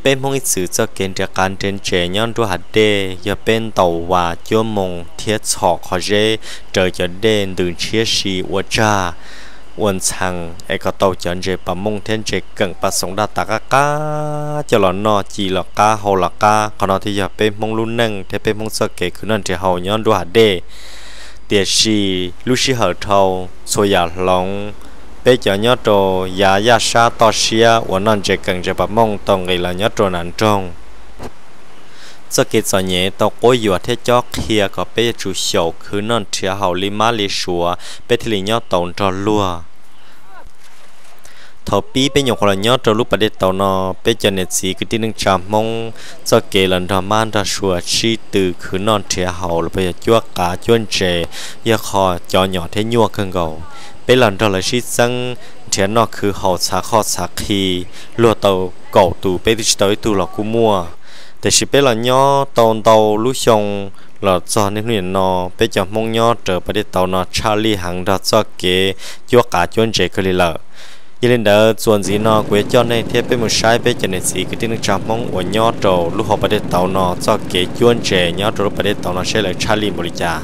Peb Hmoob ib txwm txoj kev nrhiav qav nrhiav ntses nyob nruab hav dej yog peb ntaus vas cuab moos thiab txhom qhov zeb raws cov dej ntws ntshiab si ua tsag ua ntxhees es kom tau cov ntses pas mooj thiab ntses keem pas xoom daj tas qab qab coj los noj, ci los qab, hau los qab. Qhov no thiaj yog peb Hmoob lub neej thiab peb Hmoob txoj kev khwv noj nrhiav haus nyob nruab hav dej. Tiam sis lub sij hawm dhau, txhua yam hloov, peb cov nyob rau yav yaj sab toj siab uas noj ntses keem ntses pas mooj tau nqis los nyob rau nram nroog. Txoj kev txom nyem tau quab yuam thiab cob qhia kom peb yuav tsum xyaum khwv noj nrhiav haus li mab li suav peb thiaj li nyob tau nrog luag. Thaum pib peb nyuam qhuav los nyob rau lub pas dej tauv no, peb cov niam txiv kwv tij neej tsa Hmoob txoj kev los nrog mab nrog suav sib tw khwv noj nrhiav haus los puas yog cuab qav cuab ntses yog qhov cov nyom thiab nyuaj kawg nkaus. Peb los nrog lawv sib txeeb nrhiav noj khwv haus txhav qhoj txhav qhi, luag tau kaum tus peb twb tsis tau ib tug los kuj muaj. Tiam sis peb los nyob tau ntau lub xyoo los txog niaj hnub nim no, peb cov Hmoob nyob raws pas dej tauv no tshaj lij heev nrog txoj kev cuab qav cuab ntses kawg li lawm. Yog li ntawd txuas ntxiv no kuv yuav coj nej thiab peb mus saib peb cov niam txiv kwv tij neej tsa Hmoob uas nyob rau lub hauv pas dej tauv no txoj kev cuab ntses nyob rau lub pas dej tauv no saib lawv tshaj lij npaum li cas.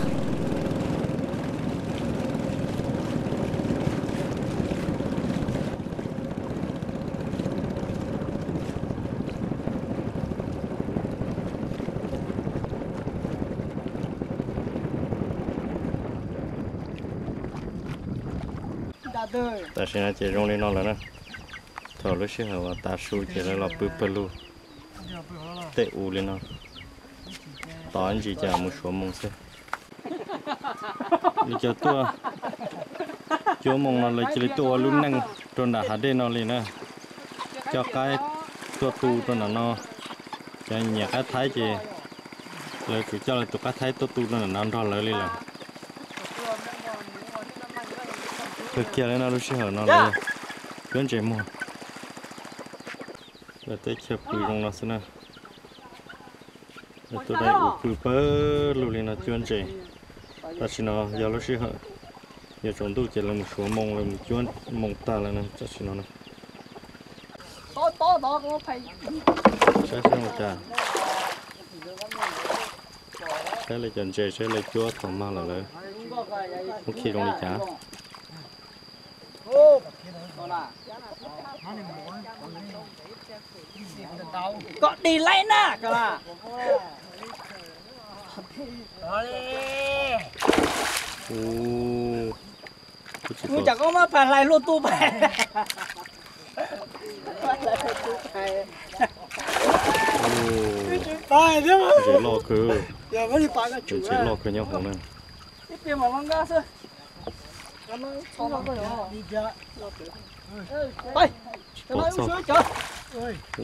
Tam sim no ces zoo li no lawm na. Thaum lub sij hawm uas tav su ces lawv los pw pawg lug tej u li no. Tos ib ntsis ces mus suav moo xwb. Li cov tuaj cuab moo no lawv cia li tuaj ua lub neej rau nram hav dej no li na. Coj qaib tuaj tu rau nram no. Cov nyiam qaib Thaib ces lawv tsuas coj lawv tus qaib Thaib tuaj tu rau nram no nrog lawv li lawm. Kawg kiag li no lub sij hawm no lawv cuab ntses muag. Lawv teb chaws pw zoo no xwb na. Lawv tuaj dai u pw pawg lug li no cuab ntses. Tam sim no yog lub sij hawm yuav tsaus ntuj ces lawv mus suav moo, lawv mus cuab moo tag lawm na tam sim no na. Saib seb zoo li cas. Saib lawv cov ntses, saib lawv cuab thaum mag lawm lawv muab khi zoo li cas. Koj dig laib na. Ua cas koj muab pais hlais luaj tu pais. Ntses loj kawg, ntses loj kawg nyob hauv na. Tsis pom txog.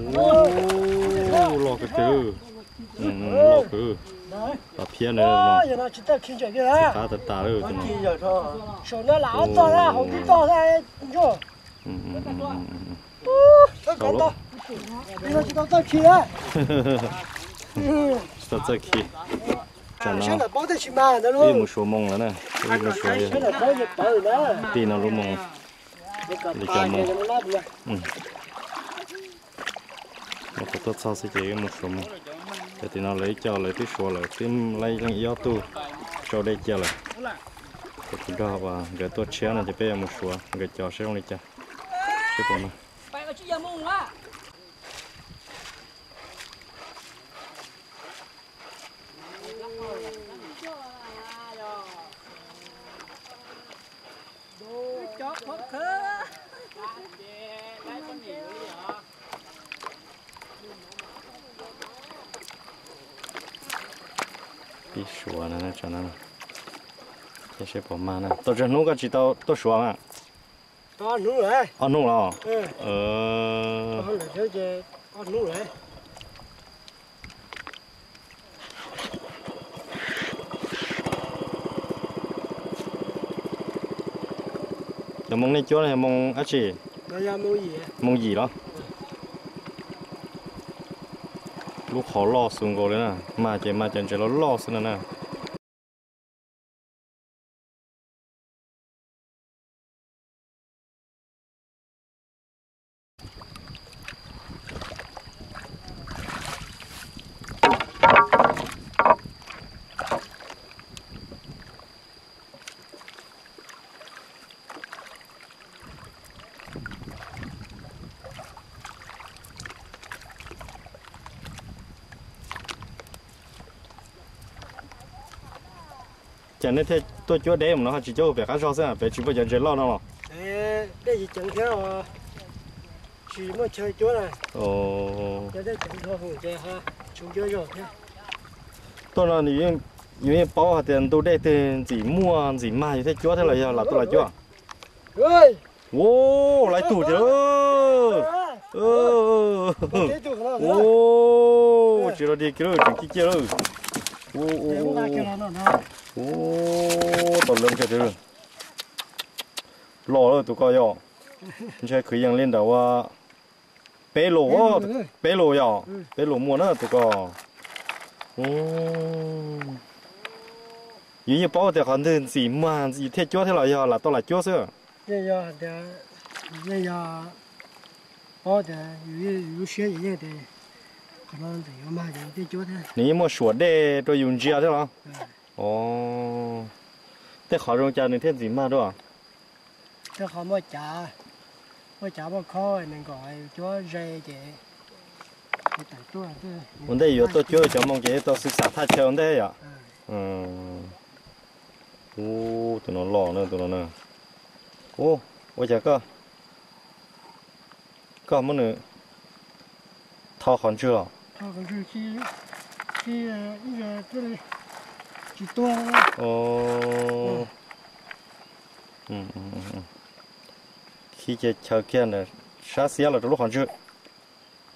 Ua, loj kawg twg. Loj kawg. Pas phiab na. Qab tas tas lawm tus no. Tsis tau txawj khi. Tsam no wb mus suav moo lawm na, wb mus suav ti no lub moo, li cov moo. Mus qhov tuaj txog xwb ces wb mus suav moo. Ces tim no lawv ib co lawv twb suav lawm, twb laib leej ib ob tug sau dej cia lawm. Ces kuv nrog uas nkawd tuaj tshiab no ces peb yuav mus suav nkawd cov saib zoo li cas. Seb puas mag. Pib suav no, ces seb puas mag na. Tau tsawg hnub koj tsis tau tuaj suav na? Ob hnub los? Cov moo nej cuab no yog moo dab tsi? Moo yim los? Lub qhov loj xus nkaus li na, mag ces mag cov ntses loj loj xwb no na. Cas nej thiaj tuaj cuab deb mus no ho tsis cuab pem qab zog xwb, pem tsis muaj cov ntses loj no los? Tuaj no yus yeej paub hais tias ntu dej twg ntxim muaj ntxim mag yus thiaj cuab thiab los yog lam tuaj lam cuab? Ua, laiv tus tiag. Ua, tsis rau dig kiag lawm, tseem ciaj ciaj lawm. Ua, tau lawv ntses tiag. Los lawm tus ko yog, ntshe kwv yees li ntawm ua peb lus, peb lus yog, peb lus muaj na tus ko. Yus yeej paub tias qhov twg ntxim mag yus thiaj cuab thiab los yog lam tau lam cuab xwb? Nws yeej muaj suam dej rau yus ntsia thiab los? Tej qhov zoo cas nws thiaj ntxim mag dua? Muaj cav muaj khob nws nkaum yus cuab ze ces. Ua ntej yuav tuaj cuab cov moo ces tau xwm xam thaj chaw ua ntej yom. Ub, tus no los na, tus no na. Ub, ua cas koj, koj muab nws tho qhov ntswg los? Khib ces chaw kiag ntawm sab xiab los rau lub qhov ntswg.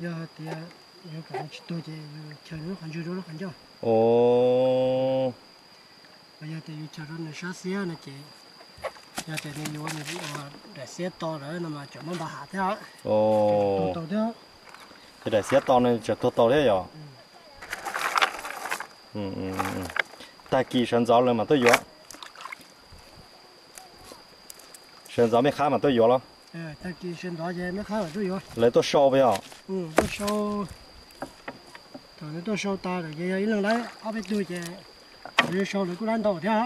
Yog tias yus chaw rau lub qhov ncauj, o, yog tias yus chaw rau nws sab xiab no ces, yog tias nws yuav nws daim xiab to lawm no mas tseem muab npaj ham thiab. Ces daim xiab to no tseem tuag tau thiab yom? Tag kis sawv ntxov lawv mam tuaj yuav. Sawv ntxov mej qhab mam tuaj yuav los? Lawv tuaj sau puas yog? Thaum nws tuaj sau tas lawm ces yog ib leeg lawv ob peb tug ces lawv sau lawv kuj lab ntau thiab.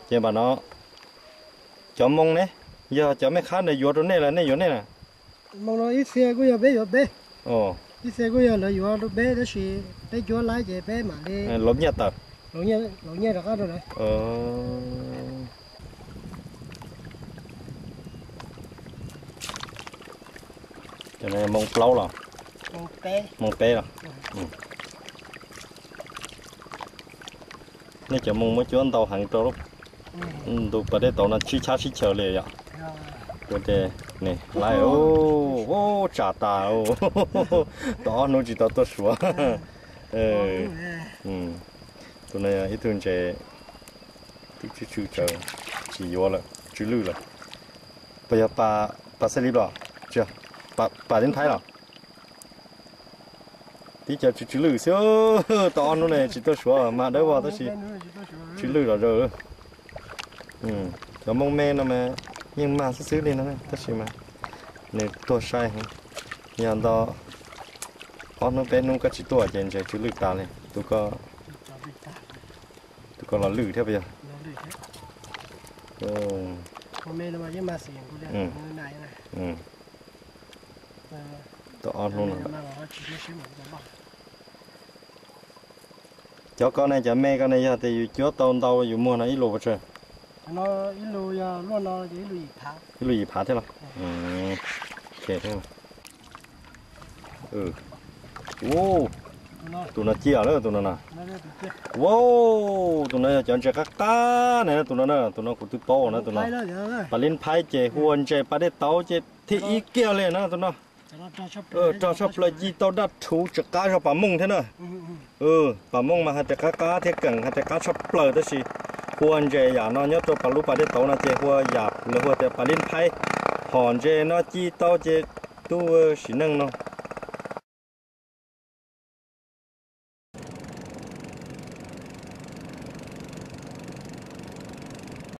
Ces npam no cov moo ne, yog cov mej qhab ntawd yuav rau nej los nej yuav nej na? Moo no ib txhia kuj yog peb yuav peb, ib txhia kuj yog lawv yuav rau peb tab sis peb cuab laib ces peb mam li lov nyiaj tawm, lov nyiaj rov qab rau lawv. Cov no moo plaub los? Moo peb los? Nej cov moo muab cuab ntau heev rau ntu pas dej tauv no sib chab sib chaws li yom? Ua ces, ne, laiv, tsam tas, tau ob hnub tsis tau tuaj suav. Tus no ib tug ntses twb tsw tsw tsawv, tsis yuav lawm, tsw lwj lawm. Puas yog pas xej lib los? Tsis yog, pas lib thaib los? Tib co tsw tsw lwj xwb, tau ob hnub ne tsis tuaj suav mas dawb vog tab sis tsw lwj los zaws. Cov moo me no mas yeej mag xwb xwb li no tab sis mas nws tuag sai heev. Yog nto ob hnub peb hnub koj tsis tuaj ces ntshe tsw lwj tas li. Tus ko, tus ko los lwj thiab puas yog? Tau ob hnub no. Cov ko ne, cov me ko ne yog tias yus cuab tau ntau yus muag no ib lus pes tsawg? Ib lus yim phav thiab los? Tus no ciaj lawm tus no na. Ua, tus no yog cov ntses qab qab ne, tus no na, tus no kuv twb paub na, tus no pas lib phaib ces hu ua ntses pas dej tauv ces thiaj ib kiag li na tus no. Rog tshaj plaws ci tau daj rhuv tsis qab zog pas mooj thiab na. Pas mooj mas hais tias qab qab thiab keem hais tias qab tshaj plaws tab sis hu ua ntses yam no nyob rau pas lub pas dej tauv no ces hu ua yam lawv hu tias pas lib phaib. Hom ntses no ci tau ces tub sim neej no